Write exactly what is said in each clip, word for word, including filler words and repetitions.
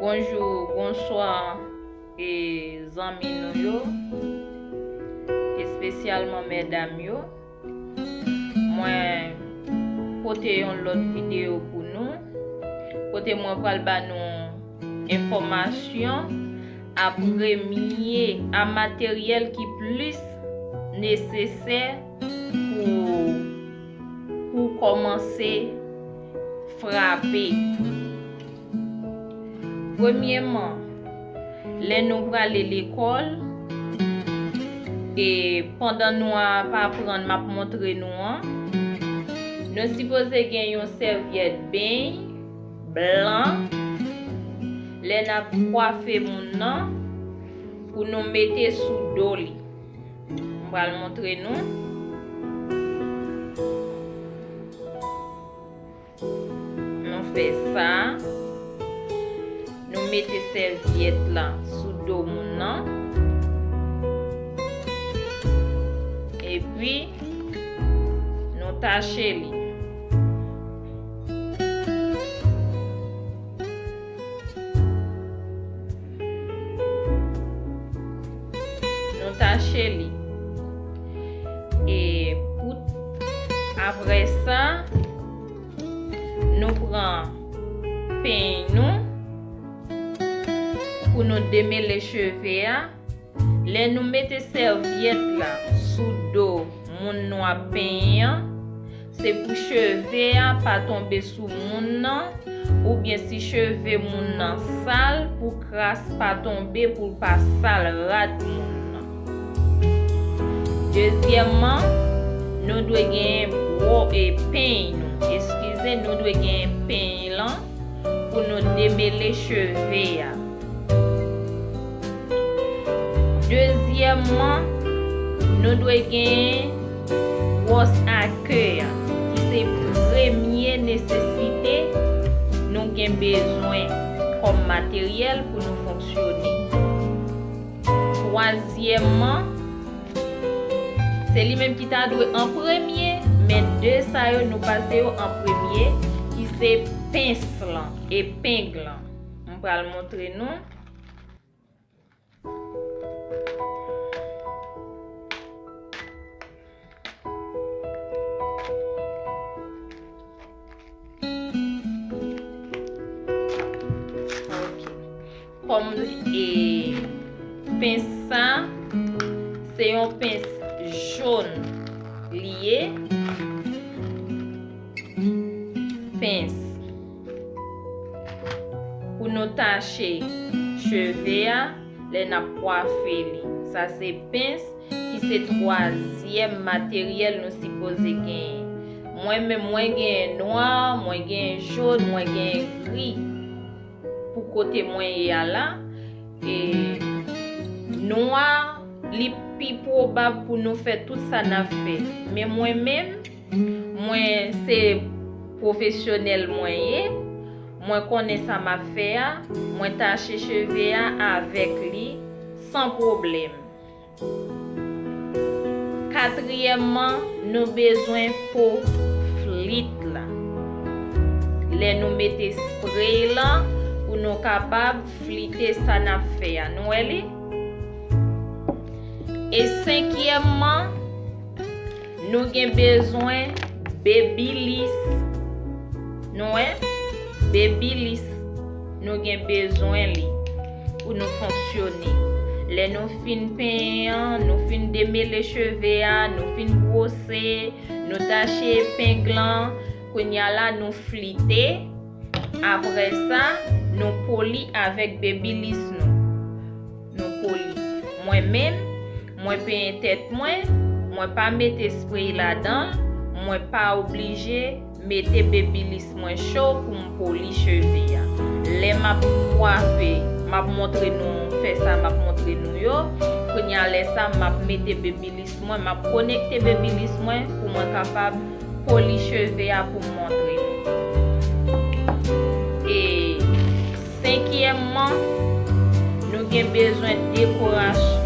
Bonjou, bonswa, e zanmi nou yo, espesyalman medam yo. Mwen pote yon lòt videyo pou nou, kote mwen pral ba nou enfòmasyon a premye, a materyèl ki plis nesesè pou, pou kòmanse frape. Premyèman, lè nou prale lekòl, e pandan nou ap aprann, m ap montre nou an, nou sipoze gen yon sèvyèt beny blan lè n ap kwafe moun nan pou nou mete sou do li. M pral montre nou. Nou fè sa. Nou mete sèvyèt la sou do moun nan. Epi, nou tache li. Nou tache li. E pou, apre sa, nou pran peny nou pou nou demele cheve a. Lè nou mete sèvyèt la sou do moun nou ap penyen an, se pou cheve a pa tonbe sou moun nan, oubyen si cheve moun nan sal, pou kras pa tonbe, pou l pa sal rad moun nan. Dezyèmman, nou dwe genyen bwo-, e, peny nou. Eskize, nou dwe genyen peny lan pou nou demele cheve a. Dezyèmman, nou dwe genyen bwòs a ke a, ki se premye nesesite nou gen bezwen kòm materyèl pou nou fonksyone. Twazyèmman, se li menm ki ta dwe an premye, men de sa yo nou pase yo an premye, ki se pens lan, epeng lan. M pral montre nou. Ok. Kòm, e, pens sa, se yon pens jòn li ye. Pens. Pou nou tache cheve a, lè n ap kwafe li. Sa se pens, ki se twazyèm materyèl nou sipoze genyen. Mwen menm, mwen genyen nwa, mwen genyen jòn, mwen genyen gri. Pou kote mwen ye a la, e nwa, li pi pwobab pou nou fè tout sa n ap fè. Men mwen menm, mwen se pwofesyonèl mwen ye, mwen konnen sa m ap fè a, mwen tache cheve a avèk li san pwoblèm. Katriyèmman, nou bezwen po flit la. Lè nou mete sprey lan, pou nou kapab flite sa n ap fè a. Nou wè li? E senkyèmman, nou gen bezwen bebilis. Nou wè? Bebilis. Nou gen bezwen li pou nou fonksyone. Lè nou fin penyen an, nou fin demele cheve a, nou fin bwose, nou tache epeng lan, kounye a la nou flite. Apre sa, nou poli avèk bebilis nou. Nou poli. Mwen menm, mwen penyen tèt mwen, mwen pa mete sprey ladan l, mwen pa oblije mete bebilis mwen cho pou m poli cheve a. Lè m ap kwafe, m ap montre nou, fè sa m ap montre nou yo. Kounye a lè sa, m ap mete bebilis mwen, m ap konekte bebilis mwen pou mwen kapab poli cheve a pou m montre nou. E senkyèmman, nou gen bezwen dekorasyon.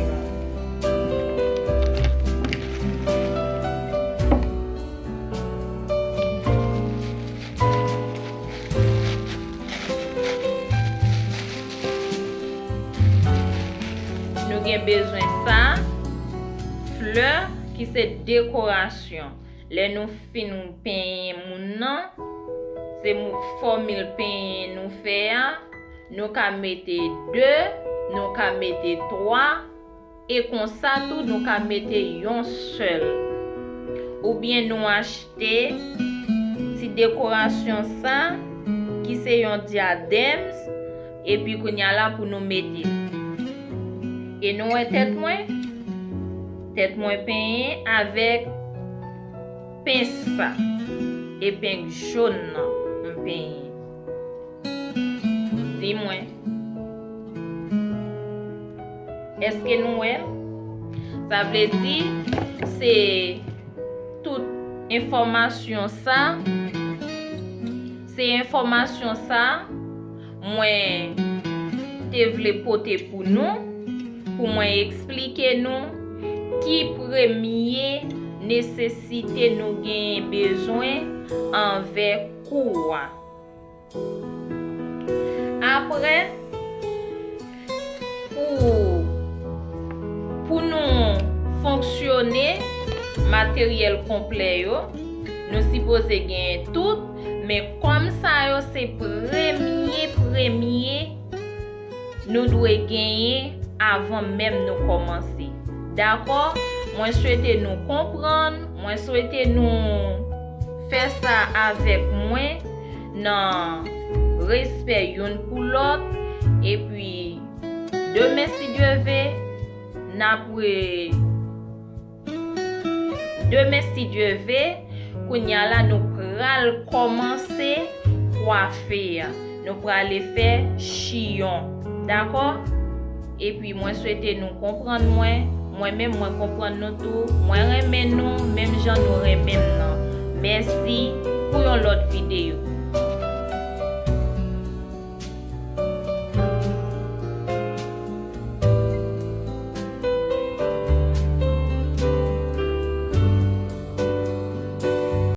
Bezwen sa, flè ki se dekorasyon. Lè nou fin penyen moun nan, se mou-, fòmil penyen nou fè a, nou ka mete de, nou ka mete twa, e konsa tou nou ka mete yon sèl. Oubyen nou achte ti dekorasyon sa, ki se yon dyadèm, epi kounye a la pou nou mete. E nou wè tèt mwen? Tèt mwen penyen avèk pens sa. Epenk jòn nan m penyen. Di mwen. Èske nou wè l? Sa vle di, se tout enfòmasyon sa, se enfòmasyon sa mwen te vle pote pou nou, pou mwen eksplike nou ki premye nesesite nou genyen bezwen anvè kou a. Apre, pou, pou nou fonksyone, materyèl konplè yo, nou sipoze genyen tout, men kòm sa yo se premye, premye nou dwe genyen avan menm nou kòmanse. Dakò? Mwen swete nou konprann, mwen swete nou fè sa avèk mwen nan respè youn pou lòt, epi demen, si Dye ve, n ap re-, demen, si Dye ve, kounye a la, nou pral kòmanse kwafe a. Nou prale fè chiyon. Dakò? Epi mwen swete nou konprann mwen. Mwen menm, mwen konprann nou tou. Mwen renmen nou, menm jan nou renmen m nan. Mèsi pou yon lòt videyo.